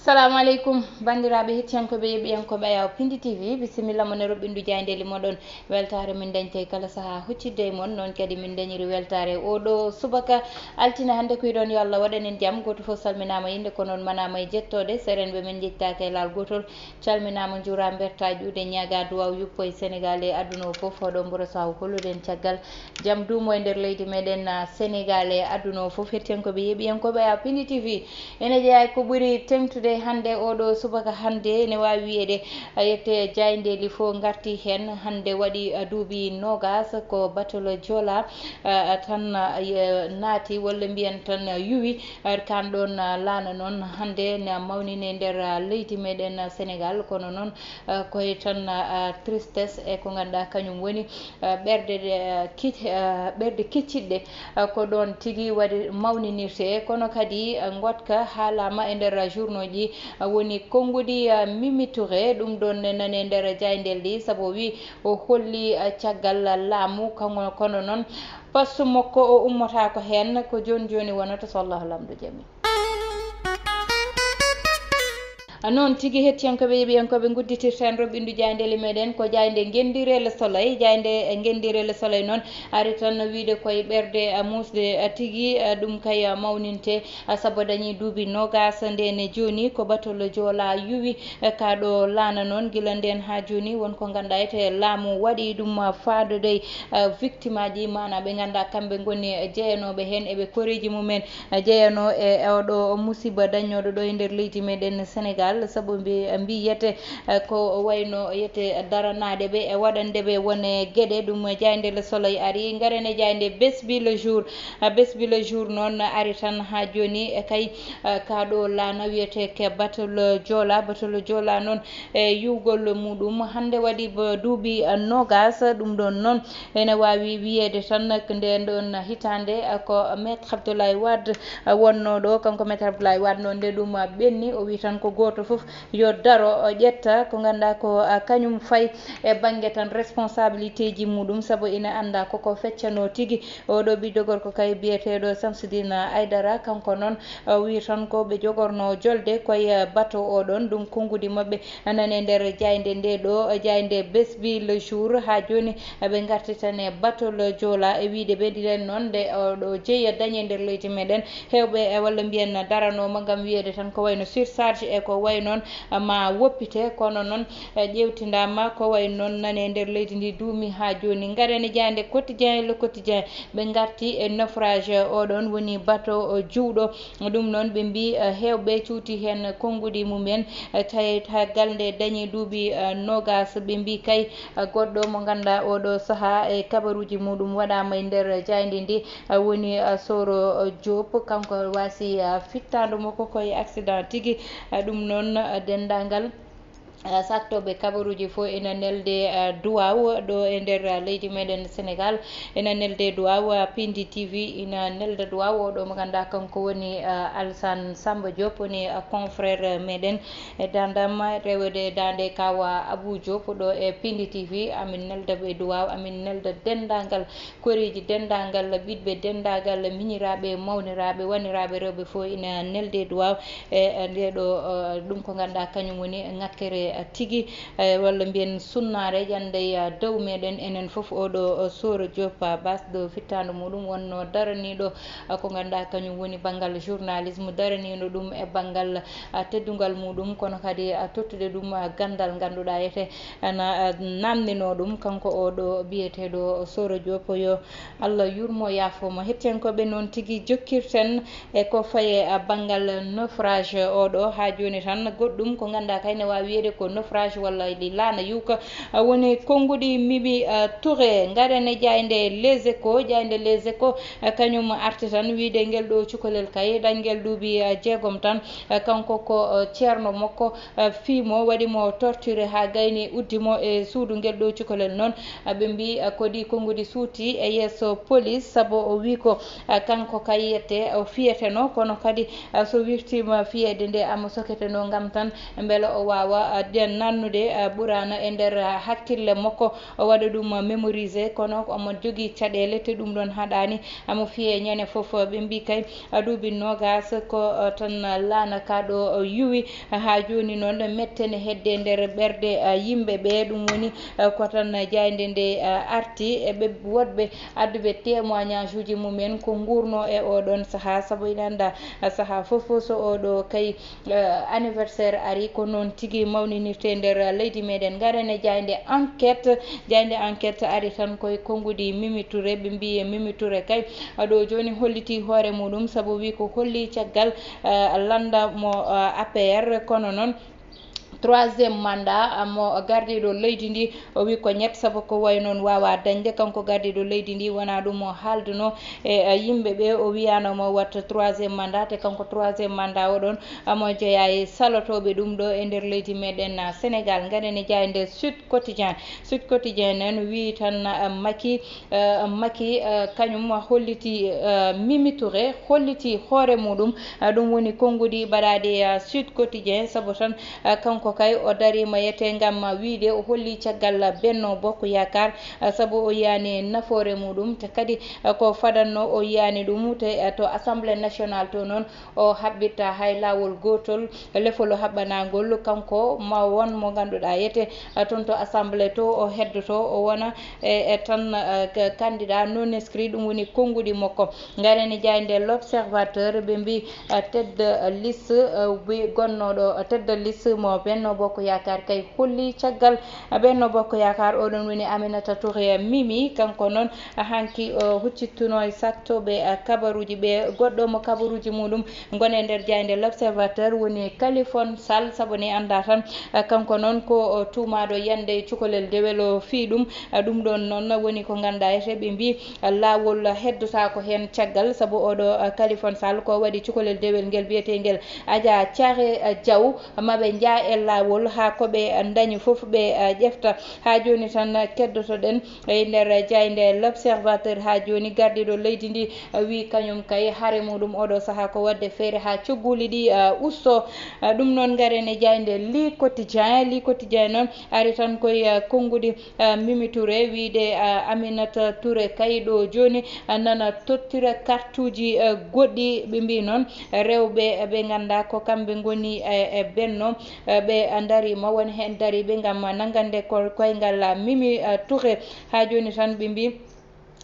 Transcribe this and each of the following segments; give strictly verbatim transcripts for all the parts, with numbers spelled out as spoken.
Assalamu aleykum, banndiraaɓe hettiyankooɓe, yeɓiyankooɓe Ayaw Pindi T V. Bisimilla mon e roɓɓindu jaayndeeli moɗon. Weltaare min dañtay kala sahaa huccitde e mon. Noon kadi min dañiri weltaare oo ɗoo subaka altine hannde. Ko yiɗon yo Allah waɗan en jam. Gooto fof salminaama innde, ko noon manaama e jettoode. Serenɓe men njettaaka e laal gootol. Calminaama, njuuraa, mbertaa ƴuude, ñaagaa duwaaw yuppo e Senegaal e aduna o fof. Hoɗo mboro sahu hollude en caggal jam duumo e nder leydi meɗen, ah, Senegaal e aduna o fof. Hettiyankooɓe, yeɓiyankooɓe, a Pindi T V. Ene jeyaa e ko ɓuri teŋtude hannde, oo ɗoo subaka hannde, ene waawi wiyeede, ah, yette jaayndeeli fof ngarti heen. Hannde waɗi, ah, duuɓi noogaas ko batolo Joola, ah, tan, ah, ye-, naati, walla mbiyen tan, ah, yuwi. Ah, kaan ɗoon, ah, laana noon hannde ne mawnini e nder, ah, leydi meɗen, ah, Senegaal. Kono noon, ah, koye tan, ah, tristesse e ko ngannduɗaa kañum woni, ah, ɓerɗe ɗe, ah, kic-, ah, ɓerɗe kiccitɗe, ah, ko ɗoon tigi waɗi mawninirtee. Kono kadi, ah, ngoɗka haalaama e nder journaux ji, ah, woni konnguɗi, ah, Mimi Touré. Ɗum ɗoon ne nani e nder jaayndeeli ɗi, sabu o wi o holli, ah, caggal laamu, kono, kono noon poste makko o ummotaako heen. Ko jooni jooni wonata, so Allahu Laamɗo jaɓii. Noon tigi, hettiyankooɓe, yeɓiyankooɓe, ngudditirten roɓɓindu jaayndeeli meɗen. Ko jaaynde Ngenndiire Le Soleil. Jaaynde Ngenndiire Le Soleil noon ari tan wiide koye ɓerɗe, ah, muusde, ah, tigi, ah, ɗum kay, ah, mawninte, ah, sabu dañi duuɓi noogaas. Ndeen e jooni ko batolo Joola yuwi, eh, kaa ɗo laana noon. Gila ndeen haa jooni won ko ngannduɗaa ete laamu waɗi ɗum, ah, faadodoy, ah, victime aji, maanaa ɓe ngannduɗaa kamɓe ngoni jeyanooɓe heen e ɓe koreeji mumen jeyanoo e oɗo musiba dañooɗo ɗo e nder leydi meɗen Senegaal, sabu mbi-, mbiyete, eh, ko wayno yete daranaaɗe ɓe e waɗande ɓe won e geɗe. Ɗum jaaynde Le Soleil ari. Ngaren e jaaynde Bés Bi Le Jour. Eh, Bés Bi Le Jour noon ari tan haa jooni, e kay, eh, kaa ɗo laana wiyetee ke batolo Joola. Batolo Joola noon e yuwgol muɗum hannde waɗi ba duuɓi, eh, noogaas. Ɗum ɗoon noon ene waawi wiyeede tan ko ndeen ɗoon hitaande, ah, ko Maître Abdoulaye Wade, ah, wonnoo ɗo. Kanko Maître Abdoulaye Wade noon nde ɗum, ah, ɓenni, o wi tan ko gooto fof yo daro, o ƴetta ko ngannduɗaa ko, ah, kañum fayi e bannge tan responsabilité ji muɗum, sabu ina anndaa koko feccanoo tigi. Oɗo ɓiɗɗo gorko kay biyeteeɗo Samsidine Aydara, kanko noon, ah, wi tan ko ɓe jogornoo jolde koye, ah, bato o ɗoon. Ɗum konngudi maɓɓe nani e nder jaaynde nde ɗo, jaaynde Bés Bi Le Jour. Haa jooni, ɓe ngarti tan e batolo Joola e wiyde ɓe, ndiɗen noon nde oɗo jeya dañi e nder leydi meɗen. Heewɓe, e walla mbiyen daranooma ngam wiyeede tan ko wayno surcharge e ko way noon, ma woppite, kono noon, e, ƴeewtindaama ko way noon nani e nder leydi ndi duumi haa jooni. Ngaren e jaaynde Quotidien, Le Quotidien, ɓe ngarti e naufrage o ɗoon woni bato, o, juwɗo. Ɗum noon, ɓe mbii, eh, heewɓe cuuti heen konnguɗi mumen, eh, tawi caggal nde dañi duuɓi, eh, noogaas. Ɓe mbii kay, eh, goɗɗo mo ngannduɗaa oɗo sahaa e kabaruuji muɗum waɗaama e nder jaaynde ndi, eh, woni, eh, Soro, eh, Diop. Kanko waasi, eh, fittaandu makko ko e accident tigi. Eh, ɗum noon, eh, denndaangal, eh, saktooɓe kabaruuji fof ina nelde, eh, duwaaw ɗo e nder, eh, leydi meɗen Senegaal. Ina nelde duwaaw, eh, Pindi T V ina nelda duwaaw. Oɗo mo ngannduɗaa kanko woni, eh, Alsane Samba Diop, woni, eh, confrère meɗen e dandam rewede daande kawa Abou Diop ɗo e Pindi T V. Amin nelda ɓe duwaaw, amin nelda denndaangal koreeji, denndaangal ɓiɗɓe, denndaangal miñiraaɓe, mawniraaɓe, waniraaɓe rewɓe fof ina nelde duwaaw. E, e nde ɗo, eh, ɗum ko ngannduɗaa kañum woni ŋakkere, eh, tigi, eh, walla mbiyen sunnaare ƴande, eh, dow meɗen enen fof. Oɗo, eh, Soro Diop, ah, Bas ɗo fittaandu muɗum wonno daraniiɗo, eh, ko ngannduɗaa kañum woni banngal journalisme, daraniiɗo ɗum e banngal, ah, teddungal muɗum, kono kadi, ah, tottude ɗum, ah, ganndal ngannduɗaa ete ana, ah, naamninoo ɗum. Kanko oɗo biyeteeɗo Soro Diop, yo Allah yurmo, yaafo mo. Hettiyankooɓe, noon tigi jokkirten e ko faye, a, banngal naufrage oɗo. Haa jooni tan, goɗɗum ko ngannduɗaa kay ne waawi wiyeede ko naufrage walla ɗi laana yuwka, a, woni konnguɗi Mimi, a, Touré. Ngaren e jaaynde Les Échos. Jaaynde Les Échos, a, kañum arti tan wiyde ngel ɗo cukalel kay, dañgel duuɓi, a, jeegom tan. A, kanko ko, a, ceerno makko, a, fii mo, waɗi mo torture haa gayni, uddi mo e suudu. Ngel ɗo cukalel noon, a, ɓe mbii, a, ko ɗi konnguɗi suuti e yeeso police, sabu o wii ko, a, kanko kay yette o fiyeteno, kono kadi, a, so wirtiima fiyeede nde, omo soketeno ngam tan mbele o waawa, a, nannude ɓuraana e nder hakkille makko, o waɗa ɗum mémoriser, kono omo jogii caɗeele, te ɗum ɗon haɗaani omo fiyee ñande fof. Ɓe mbii kay duuɓi noogaas ko tan laana ka ɗo yuwi. Haa jooni noon, mette ne hedde nder ɓerɗe yimɓe ɓe. Ɗum woni ko tan jaaynde nde arti e ɓe woɗɓe adduɓe témoignage uji mumen ko nguurno e oɗon sahaa, sabu ina annda sahaa fof so oɗo kay eh, anniversaire ari, ko noon tigi mawninirte nder leydi meɗen. Ngaren e jaaynde Enquête. Jaaynde Enquête ari tan koye konguɗi Mimi Touré. Ɓe mbii Mimi Touré kay ɗo jooni holliti hoore muɗum, sabu wi ko holli caggal eh, lannda mo eh, A P R, kono noon troisième mandat mo gardiiɗo leydi ndi, o wi ko ñett, sabu ko wayi noon waawa dañde. Kanko gardiiɗo leydi ndi, wonaa ɗum o haalduno e eh, yimɓe ɓe, o wiyaano mo watta troisième mandat, te kanko troisième mandat o ɗon omo jeyaa e salotooɓe ɗum ɗo e nder leydi meɗen eh, Sénégal. Ngaren e jaaynde Sud Quotidien. Sud Quotidien nen wii tan eh, Macky, eh, Macky eh, kañum holliti eh, Mimi Touré, holliti hoore muɗum. Eh, ɗum woni konguɗi baɗaaɗi eh, Sud Quotidien, sabu tan eh, kanko kay o dariima yete ngam wiide o holli caggal Benno Bokk Yaakaar, eh, sabu o yiyaani nafoore muɗum, te kadi eh, ko fadanno o yiyaani ɗum, te eh, to Assemblée nationale to noon o haɓɓirta hay laawol gootol lefol haɓɓanaangol. Kanko ma won mo ngannduɗaa yete eh, toon to Assemblée to o heddoto, o wona e, e tan eh, ka- candidat non inscrit, ɗum woni konguɗi makko. Ngaren e jaaynde L'Observateur, ɓe mbii eh, tête de liste eh, wi gonnooɗo eh, tête de liste mo Benno Bokk Yaakaar kay holli caggal eh, Benno Bokk Yaakaar, oɗon woni Aminata Touré Mimi. Kanko noon eh, hanki o huccittuno e sattooɓe eh, kabaruuji ɓe. Goɗɗo mo kabaruuji muɗum ngoni e nder jaaynde L'Observateur woni Kalifone Sall, sabu ni annda tan eh, kanko noon ko o tuumaaɗo yande cukalel dewel o fii ɗum. Eh, ɗum ɗon noon woni ko nganndaa ete ɓe mbii eh, laawol heddotaako heen caggal, sabu oɗo eh, Kalifone Sall ko waɗi cukalel dewel ngel biyeteengel Adja Thiaré eh, Diaw, maɓe njaa e laawol haa ko ɓe eh, ndañi fof ɓe eh, ƴefta. Haa jooni tan eh, keddotoɗen e nder jaaynde L'Observateur. Haa jooni gardiiɗo leydi ndi eh, wii kañum kay hare muɗum oɗo sahaa ko waɗde feere haa cogguuli ɗi eh, usto. Eh, ɗum noon ngaren e jaaynde Le Quotidien. Le Quotidien noon ari tan koye eh, konguɗi eh, Mimi Touré, wiide eh, Aminata Touré kay ɗo jooni eh, nana tottira kartuuji eh, goɗɗi. Ɓe mbii noon rewɓe eh, ɓe nganndaa ko kamɓe ngoni eh, e Benno eh, ɓe ndariima, won heen dariiɓe ngam nanngande ko- koyngal eh, Mimi eh, Touré. Haa jooni tan ɓe mbii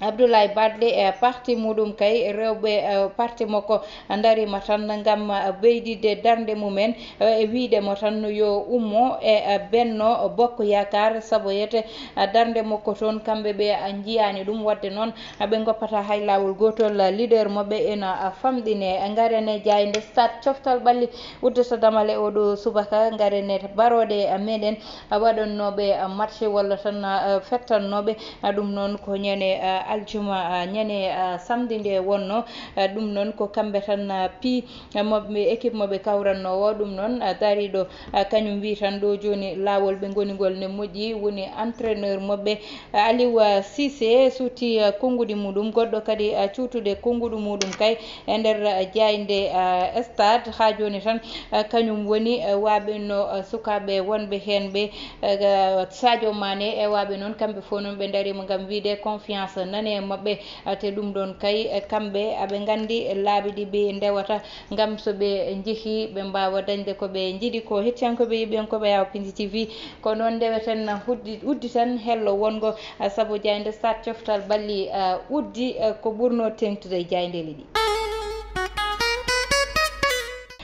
Abdoulaye Baldé e parti muɗum kay, rewɓe eh, parti makko ndariima tan ngam eh, ɓeydidde darnde mumen eh, e wiide mo tan yo ummo e eh, Benno Bokk Yaakaar, sabu yete eh, darnde makko toon kamɓe ɓe eh, njiyaani ɗum. Waɗde noon eh, ɓe ngoppata hay laawol gootol eh, leader maɓɓe ena eh, famɗine. Ngaren e jaaynde Stade, coftal ɓalli uddata damal e oɗo subaka. Ngaren e barooɗe eh, meɗen eh, waɗannooɓe eh, match walla tan eh, fettannooɓe eh, ɗum noon ko ñande eh, aljuma eh, ñande eh, samedi nde wonno. Eh, ɗum noon ko kamɓe tan eh, pii eh, mo ɓe équipe mo ɓe kawrannoowo. Ɗum noon eh, dariiɗo eh, kañum wii tan ɗo jooni laawol ɓe ngoni ngol ne moƴƴi, woni entraîneur maɓɓe eh, Aliou eh, Cissé suuti eh, konnguɗi muɗum. Goɗɗo kadi eh, cuutude konnguɗi muɗum kay e nder eh, jaaynde eh, Stade. Haa jooni tan eh, kañum woni eh, waaɓe no eh, sukaaɓe wonɓe heen ɓe eh, Sadio Mané e waaɓe noon, kamɓe fof noon ɓe ndariima ngam wiide confiance nane e maɓɓe. Eh, te ɗum ɗoon kay eh, kamɓe aɓe nganndi laabi ɗi ɓe ndewata ngam so ɓe njehii ɓe mbaawa dañde ko ɓe njiɗi ko. Hettiyankooɓe, yiɓɓeyankooɓe Yaw Pinji T V, ko noon ndeweten huddi- udditen hello wonngo eh, sabu jaaynde Stade, coftal ɓalli eh, uddi eh, ko ɓurno teeŋtude e jaayndeeli ɗi.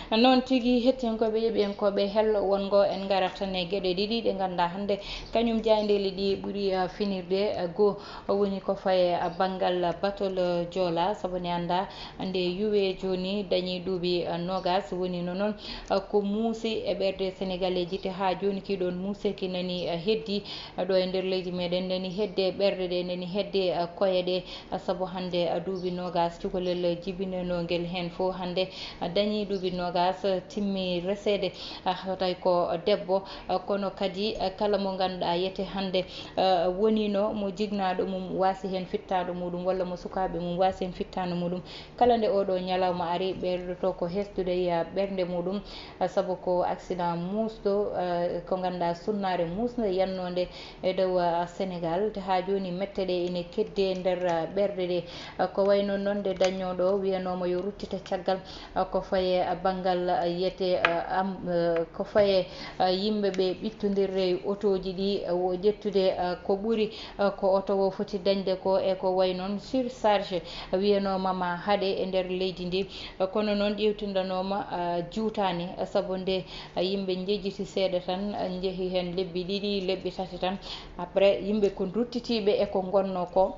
Noon tigi, hettiyankooɓe, yiɓɓeyankooɓe hello wonngo, en ngarat tan e geɗe ɗiɗi ɗe nganndaa hannde kañum jaayndeeli ɗi ɓuri eh, finirde eh, goo woni ko faye eh, banngal batol eh, Joola, sabu ne annda nde yuwe jooni dañi duuɓi eh, noogas. Woni no noon eh, ko muusi e ɓerɗe Senegaleeji, te haa jooni kii ɗoon muuseki nani eh, heddi eh, ɗo e nder leydi meɗen, nani hedde ɓerɗe ɗe, nani hedde eh, koye ɗe. Sabu hannde duuɓi noogas cukalel jibinanoongel heen fof hannde dañii duuɓi noogas. As timmi reseede, ah, so tawi ko debbo, ah, kono kadi, ah, kala mo ngannduɗaa yete hannde, ah, woniino mo jignaaɗo mum waasi heen fittaandu muɗum walla mo sukaaɓe mum waasi heen fittaandu muɗum, kala nde oɗo ñalawma ari, ɓeydoto ko hesɗude e ɓernde muɗum, ah, sabu ko accident muusɗo, ah, ko ngannduɗaa sunnaare muusnde yannoo nde e dow, ah, Senegaal. Te haa jooni mette ɗe ene keddee nder, ah, ɓerɗe ɗe. Ah, ko wayi noon noon nde dañnooɗo wiyanooma yo ruttite caggal, ah, ko faye, ah, banngal, ah, yiyete, ah, am, ah, ko faye, ah, yimɓe ɓe ɓittondirre e otooji ɗi, ah, wo ƴettude, ah, ko ɓuri, ah, ko oto o foti dañde ko e ko wayi noon surcharge, ah, wiyanooma ma haɗe e nder leydi ndi. Ah, kono noon ƴeewtindanooma, ah, juutaani, ah, sabu nde, ah, yimɓe njejjiti seeɗa tan, ah, njehi heen lebbi ɗiɗi, lebbi tati tan. Après, yimɓe ko ruttitiiɓe e ko ngonnoo ko.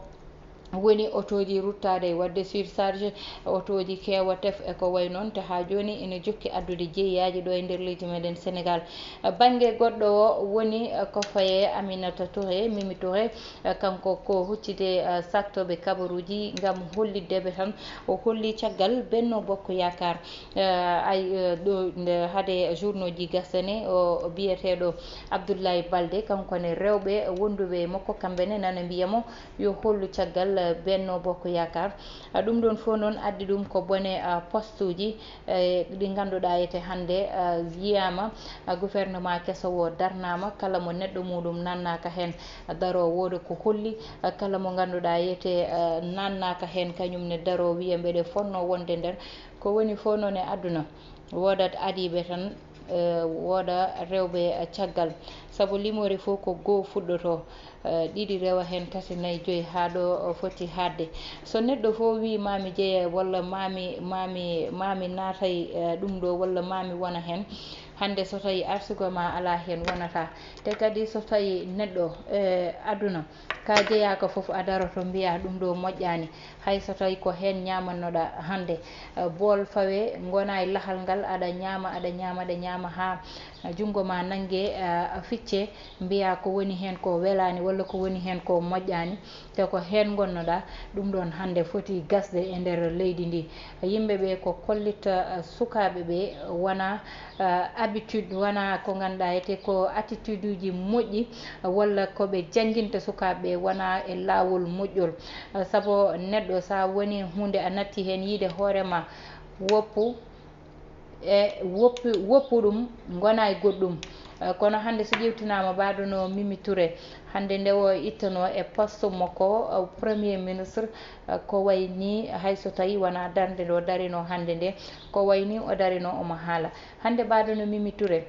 Woni otooji ruttaade e waɗde surcharge, otooji keewa tef e ko wayi noon, te haa jooni ina jokki addude jeeyaaji ɗo e nder leydi meɗen Senegaal. Bannge goɗɗo o woni ko faye Aminata Touré, Mimi Touré, kanko ko huccite, eh, saktooɓe kabaruuji ngam hollitde ɓe tan. O holli caggal Benno Bokk Yaakaar, eh, ay, eh, ɗo nde hade journaux ji gasane, o biyeteeɗo Abdoulaye Balde, kanko ne rewɓe wonduɓe e makko, kamɓe ne nana mbiya mo yo hollu caggal, eh, Benno Bokk Yaakaar. Ah, ɗum ɗoon fof noon addi ɗum ko bone, ah, postuuji, eh, ɗi ngannduɗaa yete hannde, ah, yiyaama, ah, gouvernement keso o darnaama, kala mo neɗɗo muɗum nannaaka heen, ah, daroo wooda ko holli, ah, kala mo ngannduɗaa yete, ah, nannaaka heen, kañum ne daroo wiya mbeɗe fotnoo wonde nder. Ko woni fof noon e aduna, woodat adiiɓe tan, eh, wooda rewɓe, eh, caggal. Sabu limoore fof ko goo fuɗɗotoo, eh, ɗiɗi rewa heen, tati, nayi, joyi, haa ɗo, eh, foti haaɗde. So neɗɗo fof wii maami jeya walla maami, maami, maami naatay, eh, ɗum ɗo walla maami wona heen, hannde so tawi arsugo ma alaa heen wonata. Te kadi so tawi neɗɗo, eh, aduna, ka jeyaaka fof a daroto mbiya ɗum ɗo moƴƴaani. Hay so tawi ko heen ñaamannoɗaa hannde, eh, bool fawe, ngonaa e lahal ngal, aɗa ñaama, aɗa ñaama, aɗa ñaama haa junngo ma nannge, eh, ficce, mbiya ko woni heen ko welaani walla ko woni heen ko moƴƴaani, te ko heen ngonnoɗaa, ɗum ɗoon hannde foti gasde e nder leydi ndi. Yimɓe ɓe ko kollitta, eh, sukaaɓe ɓe wona, eh, habitude, wona ko ngannduɗaa etee ko attitude uji moƴƴi, walla ko ɓe jannginta sukaaɓe ɓe wona e laawol moƴƴol. Eh, sabu neɗɗo so a woni huunde a natti heen yiide hoore ma, woppu e woppu, woppu ɗum, ngona e goɗɗum. Eh, kono hannde so ƴeewtinaama mbaɗuno Mimi Touré, hannde nde o ittanoo e poste makko, eh, premier ministre, eh, ko wayi ni hay so tawi wona darnde nde o darino hannde nde, ko wayi ni o darino omo haala. Hannde mbaɗuno Mimi Touré,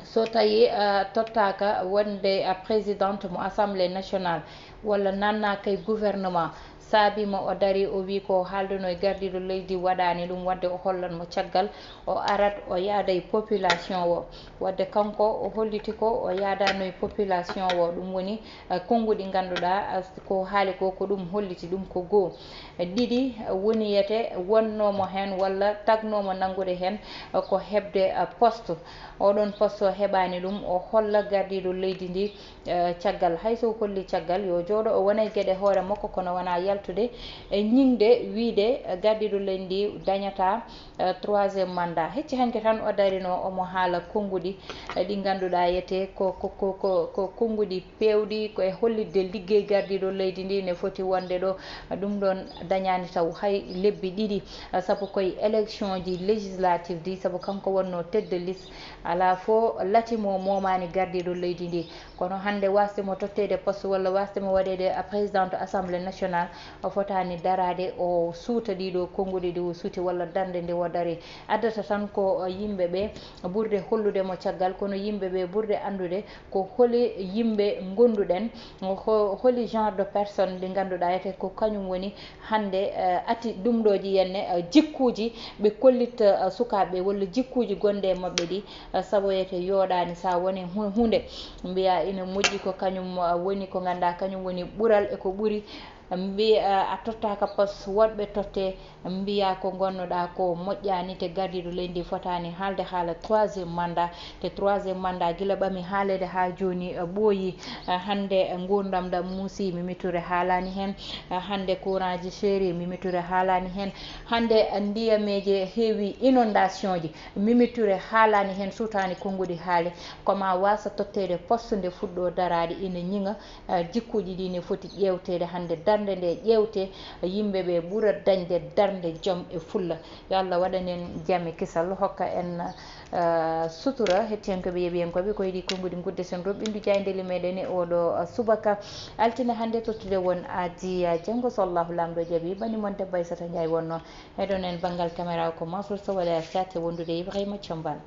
so tawi, eh, tottaaka wonde, eh, présidente mo assemblée nationale, walla nannaaka e gouvernement, saabi mo o dari o wi ko haalduno e gardiiɗo leydi waɗaani ɗum, wadde o hollan mo caggal, o arat o yaada e population o. Wadde kanko o holliti ko o yaadano e population o, ɗum woni, eh, konnguɗi ngannduɗaa, eh, ko haali ko, ko ɗum holliti ɗum ko goo. Eh, ɗiɗi, eh, woni yete wonnoomo heen walla tagnoomo nanngude heen, eh, ko heɓde, eh, poste. Oɗon poste o heɓaani ɗum, o holla gardiiɗo leydi ndi, eh, caggal. Hay so o holli caggal, yo jooɗo o wona e geɗe hoore makko, kono wona yaltude e ñiŋde wiyde, eh, gardiiɗo leydi ndi dañata, eh, troisième mandat. Hecci hanki tan o darino omo haala konnguɗi, eh, ɗi ngannduɗaa yete ko, ko, ko, ko, ko konnguɗi peewɗi, ko e hollitde liggey gardiiɗo leydi ndi ne foti wonde ɗo. Ɗum ɗoon dañaani taw hay lebbi ɗiɗi, eh, sabu koye élection ji législative ɗi, sabu kanko wonno tête de liste, alaa fof lati mo moomaani gardiiɗo leydi ndi. Kono hannde, waasde mo totteede poste walla waasde mo waɗeede a présidente assemblée nationale, o fotaani daraade, o suuta ɗiɗo konnguɗi ɗi o suuti walla darnde nde o dari. Addata tan ko yimɓe ɓe ɓurde hollude mo caggal, kono yimɓe ɓe ɓurde anndude ko holi yimɓe ngonduɗen, ho-, holi genre de personne ɗi ngannduɗaa ete ko kañum woni hannde, eh, ati ɗum ɗo ji yenne, eh, jikkuuji ɓe kollitta, eh, sukaaɓe walla jikkuuji gonɗe e maɓɓe ɗi, eh, saboyete yooɗaani. So a woni hu-, huunde mbiya ina moƴƴi, ko kañum, eh, woni ko ngannduɗaa kañum woni ɓural e ko ɓuri Mbi a tottaka pos woɗɓe totte, mbiya ko gonnoɗa ko moƴƴani, te gardiɗo leydi fotaani haalde haala troisième mandat. Te troisième mandat gila ɓami haalede ha joni ɓooyi. Hande gurdam ɗam muusi, Mimi Touré haalani hen. Hande courant ji seeri, Mimi Touré haalani hen. Hande ndiyameje heewi, inondation ji, Mimi Touré haalani hen, sutani konnguɗi haale. Koma wasa tottede poste nde fuɗɗo daraade ina ñiŋa. Jikkuuji ɗi ne foti ƴeewteede hannde, darnde nde ƴeewte, yimɓe ɓe ɓura dañde darnde jom e fulla. Yo Allah waɗan en jam e kisal, hokka en sutura. Hettiyankooɓe, yeɓiyankooɓe, ko heɗi konnguɗi ngudde sen ɗo ɓinndu jaayndeeli meɗen e oɗo subaka altine hannde, tottude won aadi janngo, so Allahu Laamɗo jaɓi. Bani mon debbo Aissata Ndiaye wonno heɗon en banngal caméra o, ko Mansour Sow waɗa sate wondude e Ibrahima Thiamban.